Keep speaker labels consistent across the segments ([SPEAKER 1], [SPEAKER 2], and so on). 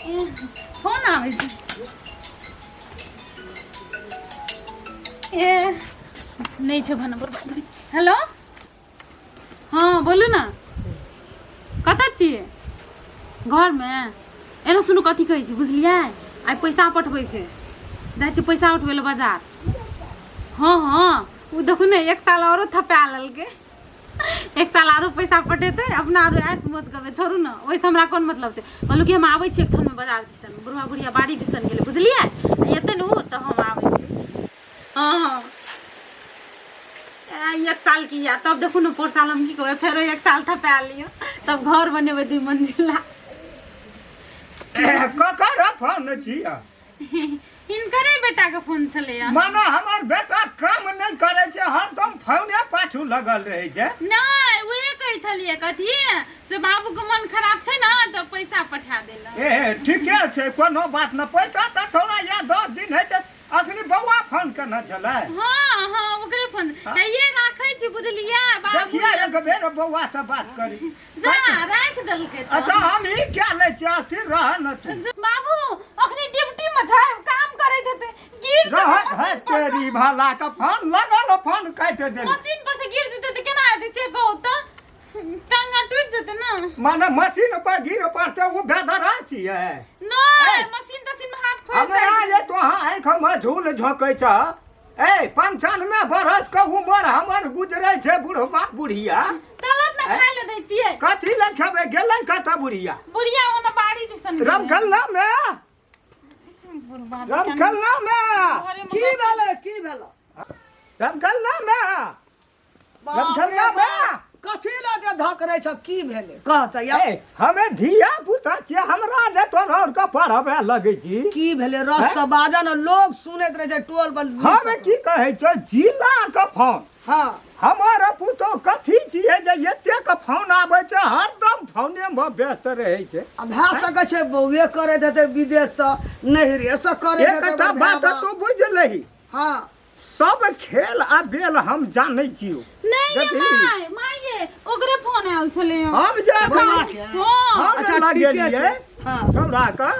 [SPEAKER 1] Phone आबै छै ए नहि छै फोन नंबर। हेलो, हँ बोलू ने, कतऽ छियै? घरमे। एना सुनू, कथी कहै छी बुझलियै? आइ पैसा पठबै छै, जाइ छी पैसा उठबै लए बाजार। हँ हँ, ओ देखू ने, एक साल औरो थपा लेलकै। एक साल आरो पैसा पटेतै, अपना आरो ऐश मौज करबै। छोड़ू ने, ओहिसँ हमरा कोन मतलब छै। कहलहुँ कि हम आबै छी एक क्षणमे बाजार दिसन। बुढ़वा बुढ़िया बाड़ी दिसन गेलै, बुझलियै? एतै ने ओ तऽ हम आबै छी। हँ हँ, एक साल की या तब देखू ने, पोर साल हम की कहबै, फेरो एक साल थपा लिअ, तब घर बनेबै दू मंजिला।
[SPEAKER 2] ककर फोन छियै?
[SPEAKER 1] हिनकरे बेटाके फोन छलैया।
[SPEAKER 2] माने हमर बेटा काम नहि करै छै, हरदम फोने पाछू लगल रहै छै।
[SPEAKER 1] नहि, उहे कहै छलियै कथी से, बाबूके मन खराब छै ने तऽ पैसा पठा देलक।
[SPEAKER 2] ए, ठीके छै, कोनो बात नहि। पैसा तऽ थोड़ा या 10 दिन होइ छै। अखनी बौआ फोन केने छलै?
[SPEAKER 1] हँ हँ, ओकरे फोन। ये राखै छी, बुझलियै बाबू?
[SPEAKER 2] देखिए, एक बेर बौआ से बात करी।
[SPEAKER 1] जा, राखि देलकै तऽ।
[SPEAKER 2] अच्छा, हम ई क्या लै छियै, अस्थिर रह न तू।
[SPEAKER 1] बाबू अखनी ड्यूटी में छै, काम करैत हेतै, गिर जेतै
[SPEAKER 2] रह
[SPEAKER 1] मशीन
[SPEAKER 2] है
[SPEAKER 1] पर से।
[SPEAKER 2] तेरी भला के, फोन लगल, फोन काटि देली।
[SPEAKER 1] मशीन पर से गिर जेतै तऽ केना हेतै से कहू तऽ? टांगा टूटि जेतै ने।
[SPEAKER 2] माने मशीन पर गिर पड़तै, ओ बेदरा छियै?
[SPEAKER 1] नहि, मशीन तशीन में हाथ फंसि
[SPEAKER 2] हमरा
[SPEAKER 1] जाइ।
[SPEAKER 2] जे तोहाँ आँखि में झूल झोंकै छ। ए, 95 बरस के उमर हमर गुजरै छै, बुढ़बा बुढ़िया।
[SPEAKER 1] चलत ने, खाय ले दै छियै।
[SPEAKER 2] कथी लए खेबै? गेलै कतऽ बुढ़िया?
[SPEAKER 1] बुढ़िया ओने बाड़ी दिसन गेलै।
[SPEAKER 2] रमखल्ला में।
[SPEAKER 1] बुढ़बा
[SPEAKER 2] रमखल्ला में।
[SPEAKER 1] घरे में।
[SPEAKER 3] की भेलै, की भेलै?
[SPEAKER 2] रमखल्ला में।
[SPEAKER 3] बाप रे
[SPEAKER 2] रमखल्ला में।
[SPEAKER 3] बाप, कथी लए जे धकरै छ? की भेलै, कह तऽ या।
[SPEAKER 2] ए, हमे धिया पुता छियै, हमरा जे तोरा आरके पढ़बै लगै छी।
[SPEAKER 3] की भेलै? रस से बाजऽ ने, लोग सुनैत रहै छै टोल पर।
[SPEAKER 2] हम की कहै छौ, जिला के फोन। हमर पुतोह कथी छियै जे एतेक फोन आबै छै, हरदम फोने मे व्यस्त रहै छै।
[SPEAKER 3] आ भए सकै छै बौए करैत हेतै विदेशसँ, नैहरेसँ करैत हेतै
[SPEAKER 2] एकटा
[SPEAKER 3] ओकर भाय
[SPEAKER 2] बात
[SPEAKER 3] बाप।
[SPEAKER 2] तू बुझि लही। सब खेल आ बेल हम जानै छियौ।
[SPEAKER 1] नहीं ये।
[SPEAKER 2] देखी।
[SPEAKER 1] My my, ये ओकरे फोन आयल छलै।
[SPEAKER 2] हम जे
[SPEAKER 3] बौआ छै?
[SPEAKER 1] हँ।
[SPEAKER 2] हम
[SPEAKER 3] अच्छा, ठीके
[SPEAKER 2] लगेलियै
[SPEAKER 3] छै। हँ।
[SPEAKER 2] छौड़ा के।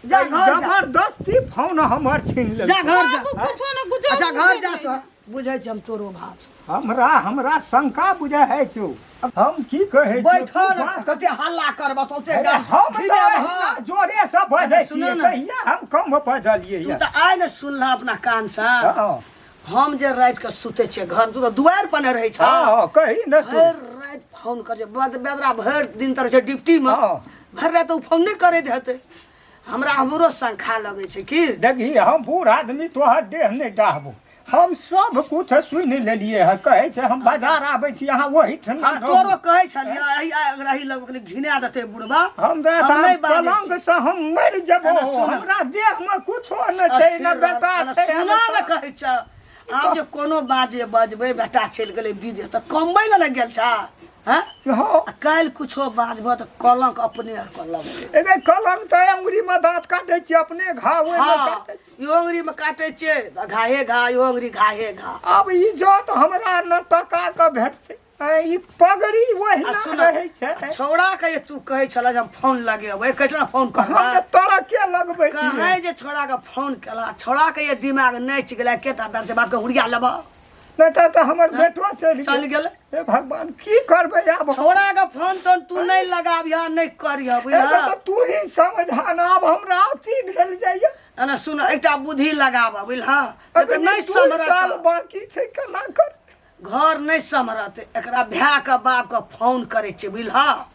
[SPEAKER 3] जा, घर जा।
[SPEAKER 2] जबरदस्ती फोन हमर छीन
[SPEAKER 3] जा
[SPEAKER 2] लेलकै।
[SPEAKER 3] घर जा।
[SPEAKER 1] बाबू, कुछो ने कुछो।
[SPEAKER 3] अच्छा, घर जा कऽ बुझै छी हम तोरो भात।
[SPEAKER 2] हमरा हमरा शंका बुझै है छौ। हम की कहै छियौ,
[SPEAKER 3] बैठल
[SPEAKER 2] तू बात
[SPEAKER 3] कते हल्ला करबऽ सौंसे
[SPEAKER 2] अरे
[SPEAKER 3] गाम
[SPEAKER 2] हम तऽ
[SPEAKER 3] घिने
[SPEAKER 2] अहिना
[SPEAKER 3] भऽ।
[SPEAKER 2] जोरे से बजै
[SPEAKER 3] अरे सुनऽ
[SPEAKER 2] छियै।
[SPEAKER 3] ने।
[SPEAKER 2] कहिया हम कम बजलियै?
[SPEAKER 3] तू तऽ आइ ने सुनलह अपना कानसँ।
[SPEAKER 2] हँ।
[SPEAKER 3] हम जे राति के सुतै छियै घर, तू तऽ दुआरि पर ने रहै छह।
[SPEAKER 2] हँ, कही ने तू।
[SPEAKER 3] भरि राति फोन करै छै बेदरा। भरि दिन तऽ रहै छै ड्यूटीमे। भरि राति ओ फोन नहि करैत हेतै। हमरा हमरो शंखा लगै छै की।
[SPEAKER 2] देखी, हम बूढ़ आदमी, तोहर देह नहि डाहबो। हम सब कुछ सुनि लेलियै है। कहै छै हम बाजार आबै छी, अहाँ ओहि ठिना
[SPEAKER 3] हम तोरो कहै छलियै, एहि एहि लग कनि घिना देतै बुढ़बा।
[SPEAKER 2] हमरा
[SPEAKER 3] हम नहि बाजै
[SPEAKER 2] पलंग
[SPEAKER 3] छी।
[SPEAKER 2] से हम मरि जेबो।
[SPEAKER 3] एना सुन।
[SPEAKER 2] हमरा देह मे कुछो नहि छै, ने बेटा छै।
[SPEAKER 3] सुना ने, कहै छ आब जे कोनो बात जे बजबै, बेटा चलि गेलै विदेश तऽ कमबै लए ने गेल छ? हँ?
[SPEAKER 2] हँ।
[SPEAKER 3] आ काल्हि कुछो बाजबह तऽ कलंक अपने आर के लगतै।
[SPEAKER 2] एगे, कलंक तऽ अंगुरी मे दाँत काटै छी, अपने घाव ओहिमे काटै छी।
[SPEAKER 3] इहो अंगुरी मे काटै छियै तऽ घाहे घा, इहो अंगुरी घाहे घा।
[SPEAKER 2] आब इज्जत हमरा न टका के भेटतै। ई पगड़ी
[SPEAKER 3] आ
[SPEAKER 2] ओहिना
[SPEAKER 3] सुन,
[SPEAKER 2] रहै छै।
[SPEAKER 3] छौड़ा के जे तू कहै छल जे हम फोन लगेबै, कहै छल फोन
[SPEAKER 2] हम
[SPEAKER 3] करबै।
[SPEAKER 2] तऽ तोरा के लगबै छियै?
[SPEAKER 3] कहै जे छौड़ा के फोन केला, छौड़ा के ये दिमाग नाचि गेलै। केटा बेर से बाप के हुरिया लेबह।
[SPEAKER 2] नहि तऽ तऽ हमर बेटो चलि
[SPEAKER 3] चलि गेलै।
[SPEAKER 2] हे भगवान, की करबै आब?
[SPEAKER 3] छौड़ा के फोन तोन तू नहि लगाबिह, नहि करिह,
[SPEAKER 2] एगो
[SPEAKER 3] बुझलह?
[SPEAKER 2] तऽ तू ही समझा न, आब हमरा अथी भेल जाइए।
[SPEAKER 3] एना सुन, एकटा बुद्धि लगाबह, बुझलह? नहि तऽ
[SPEAKER 2] अखनी
[SPEAKER 3] नहि
[SPEAKER 2] 2 साल
[SPEAKER 3] सम्हरत।
[SPEAKER 2] बाकी छै, केना कर?
[SPEAKER 3] घर नहि सम्हरत। एकरा भायके बापके फोन करै छियै, बुझलह?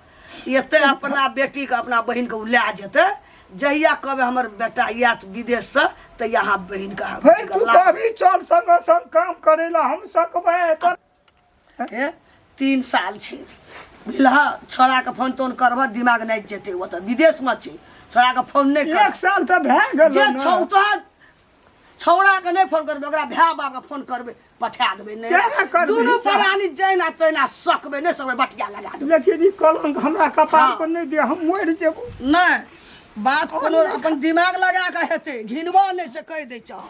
[SPEAKER 3] एते अपना बेटीके अपना बहिनके ओ लए जेतै। जहिया कहबै हमर बेटा आयत विदेशसँ, तहिया अहाँ बहिनके अहाँ
[SPEAKER 2] फेर
[SPEAKER 3] बेटीके
[SPEAKER 2] तू
[SPEAKER 3] ला।
[SPEAKER 2] कभी चल संग संग काम करे ला, हम सकबै तऽ?
[SPEAKER 3] हे, 3 साल छै, बुझलह? छौड़ाके फोन तोन करबह, दिमाग नहि जेतै। ओतऽ विदेशमे छै, छौड़ाके फोन नहि कर।
[SPEAKER 2] एक साल तऽ भए गेल
[SPEAKER 3] जे
[SPEAKER 2] ने।
[SPEAKER 3] छौ तोहर, छौड़ाके नहि फोन करबै, ओकरा भाय बापके फोन करबै, पठा देबै।
[SPEAKER 2] केना
[SPEAKER 3] नहि
[SPEAKER 2] करबै
[SPEAKER 3] दुनू
[SPEAKER 2] साहब?
[SPEAKER 3] प्राणी जहिना तहिना सकबै, नहि सकबै, बटिया लगा देबै।
[SPEAKER 2] लेकिन ई कलंक हमरा कपार
[SPEAKER 3] हाँ।
[SPEAKER 2] पर नहि दे, हम मरि जेबो।
[SPEAKER 3] नहि, बात कोनो अपन दिमाग लगा कऽ हेतै, घिनबो नहि से कहि दै छह।